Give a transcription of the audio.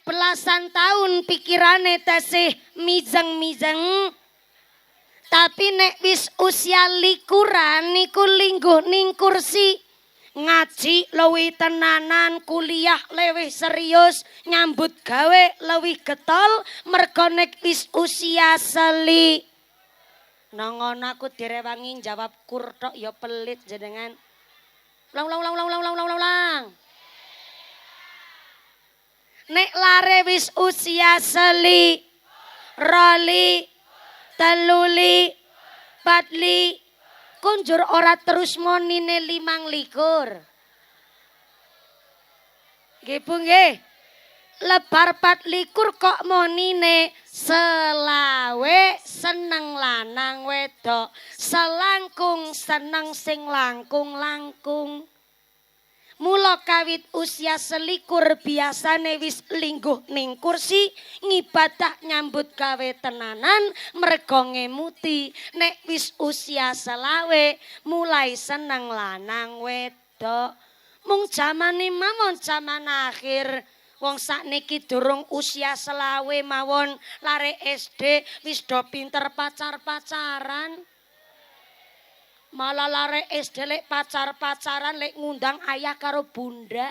Nek belasan tahun pikirane tesih mijeng-mijeng. Tapi nek wis usia likuran niku lingguh ning kursi, ngaji luwih tenanan, kuliah luwih serius, nyambut gawe luwih getol, mergo nek wis usia seli. Nang ngono aku direwangi jawab kur tok ya pelit jenengan. Ulang, ulang, ulang, ulang, ulang, ulang, ulang, ulang. Nek lare wis usia seli, roli, teluli, patli, kunjur ora terus monine 25. Nggih Bu nggih. Lebar 24 kok monine 25, seneng lanang wedok, selangkung seneng sing langkung-langkung. Mula kawit usia 21 biasane wis lingguh ning kursi, ngibadah nyambut gawe tenanan mergo ngemuti nek wis usia 25 mulai seneng lanang wedok. Mung jamane mawon jaman akhir. Wong sakniki durung usia 25 mawon lare SD wis do pinter pacar-pacaran. Malah lare SD lek pacar-pacaran lek ngundang ayah karo bunda.